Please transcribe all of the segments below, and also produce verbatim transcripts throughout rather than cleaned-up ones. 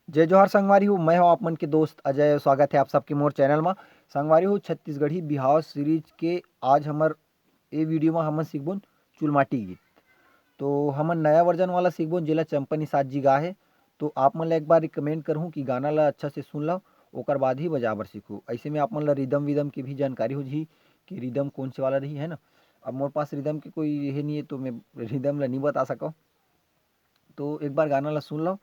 जय जोहार संगवारी हो, मैं हूं आप मन के दोस्त अजय। स्वागत है आप सबके मोर चैनल मा। संगवारी हो, छत्तीसगढ़ी बिहाव सीरीज के आज हमर ए वीडियो मा हमन सीखबोन चुलमाटी गीत। तो हमन नया वर्जन वाला सीखबोन, जेला चंपा निषाद जी गा हे। तो आप मन ला एक बार रिकमेंड करहूँ कि गाना ला अच्छा से सुन लो, ओकर बाद ही बजाए बर सीखो। ऐसे में आप मन ला रिदम विदम के भी जानकारी हो जही कि रिदम कौन से वाला रही, है ना। अब मोर पास रिदम के कोई ये नहीं है, तो मैं रिदम ला नहीं बता सकूँ। तो एक बार गाना ला सुन लो।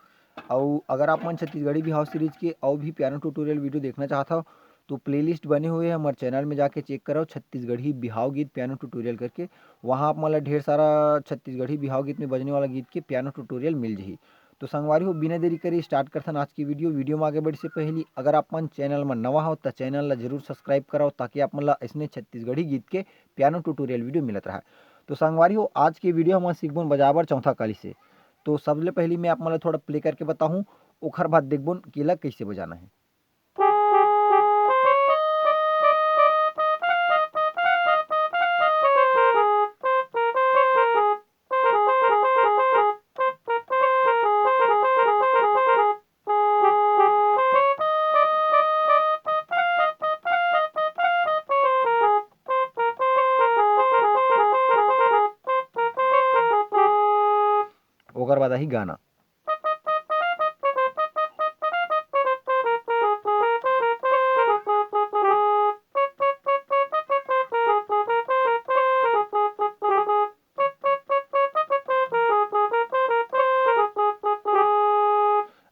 अउ अगर आप मन छत्तीसगढ़ी बिहाव सीरीज के अउ भी पियानो ट्यूटोरियल वीडियो देखना चाहत हव, तो प्लेलिस्ट बने हुए हैं हमारे चैनल में, जाके चेक करो, छत्तीसगढ़ी बिहाव गीत पियानो ट्यूटोरियल करके। वहाँ आप मन ला ढेर सारा छत्तीसगढ़ी बिहाव गीत में बजने वाला गीत के पियानो ट्यूटोरियल मिल जही। तो संगवारी हो, बिना देरी करे स्टार्ट करथन आज की वीडियो। वीडियो में आगे बढ़े से पहली अगर आप मन चैनल में नवा हो, तो चैनल ला जरूर सब्सक्राइब कराओ, ताकि आप मन ला ऐसने छत्तीसगढ़ी गीत के पियानो ट्यूटोरियल वीडियो मिलत रहा। तो संगवारी हो, आज के वीडियो हमन सीखबोन बजाबर चौथा कली से। तो सबले पहली मैं आप मन ला थोड़ा प्ले करके बताहूँ, ओखर बाद देखबोन कि एला कैसे बजाना है। ओकर बाद आही गाना।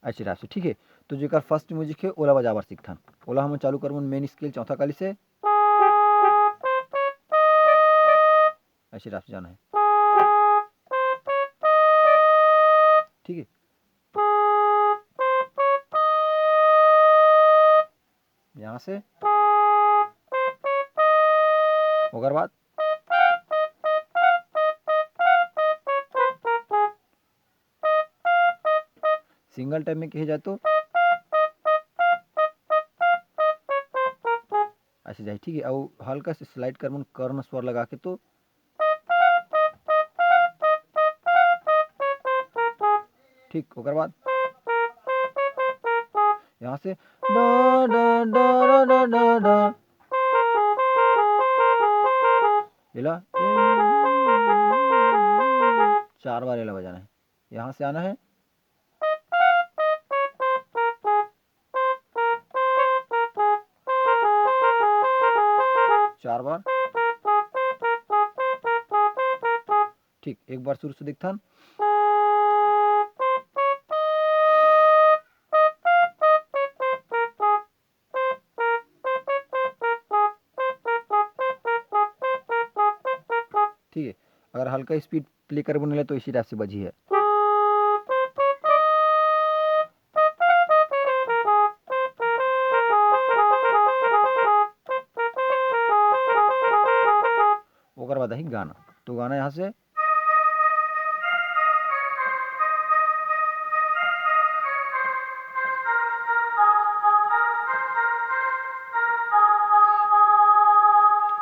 ऐसे टाइप से, ठीक है। तो जेकर फर्स्ट म्यूजिक है, ओला बजाबर सीखथन। ओला हम चालू करबन मेन स्केल चौथा कली से। ऐसे टाइप से जाना है, ठीक है। यहाँ से ओकर बाद सिंगल टाइम में कहे जाए तो ऐसे जाए, ठीक है। अउ हल्का से स्लाइड करबन कर्ण स्वर लगा के, तो ठीक, ओकर बाद यहाँ से डा, डा, डा, एला चार बार एला बजाना है। यहाँ से आना है, चार बार। ठीक, एक बार शुरू से देखथन। ठीक है, अगर हल्का स्पीड प्ले करबो नहीं तो इसी टाइप से बजी है। ओकर बाद ही गाना, तो गाना यहाँ से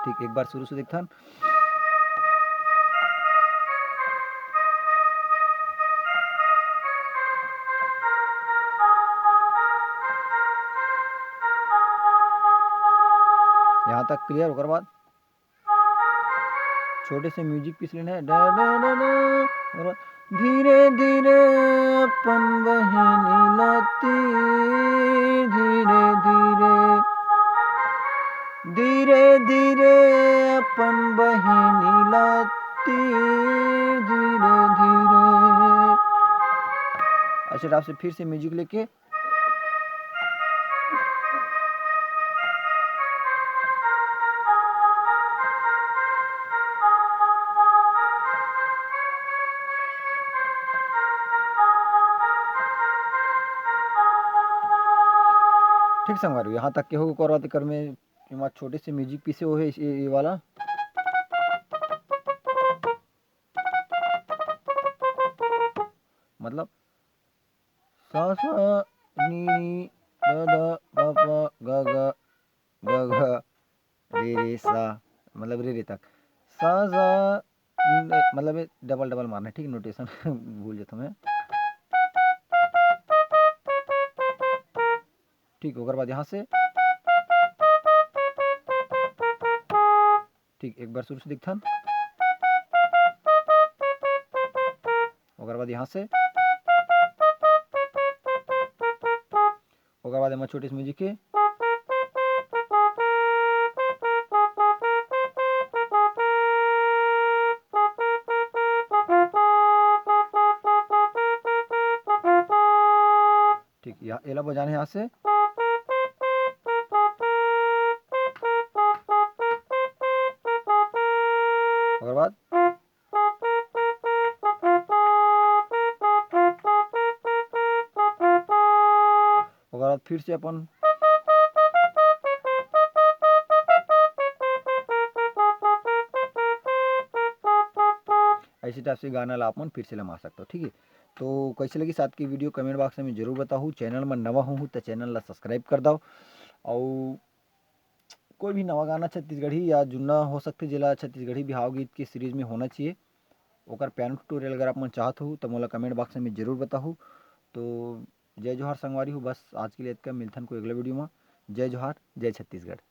ठीक, एक बार शुरू से देखथन। यहाँ तक क्लियर। ओकर बाद छोटे से म्यूजिक पीस लेना है, डा, डा, डा, डा, और धीरे धीरे अपन बहिनी लाती, धीरे धीरे, धीरे धीरे अपन बहिनी लाती, धीरे धीरे। अच्छा, आप से फिर से म्यूजिक लेके ठीक संगवारी, यहाँ तक के हो। ओकर बाद एकर में एमा छोटे से म्यूजिक पीसे हो है, ये, ये वाला, मतलब सा सा नी नी दा दा पा पा गा गा गा गा रे रे सा, मतलब रे रे तक। सा सा न-, मतलब डबल डबल मारना है, ठीक, नोटेशन भूल जाता हूँ मैं। ठीक, ओकर बाद यहाँ से, ठीक, एक बार शुरू से देखथन। ओकर बाद यहाँ से, ओकर बाद एमा छोटे से music हे। ठीक, या एला बजाना हे यहाँ से। ओकर बाद ओकर बाद फिर से अपन ऐसे type से गाना ला अपन फिर से ला मार सकते हो, ठीक है। तो कैसे लगी साथ की video, comment box में जरूर बताहू। Channel में नवा हूँ तो channel ला subscribe कर दो, और कोई भी नवा गाना छत्तीसगढ़ी या जुन्ना हो सकथे, जेला छत्तीसगढ़ी बिहाव गीत के series में होना चाहिए, ओकर piano tutorial अगर आप मन चाहत हो तो मोला comment box में जरूर बताहू। तो जय जोहार संगवारी हो, बस आज के लिए इतना, मिलथन कोई अगला video में। जय जोहार, जय छत्तीसगढ़।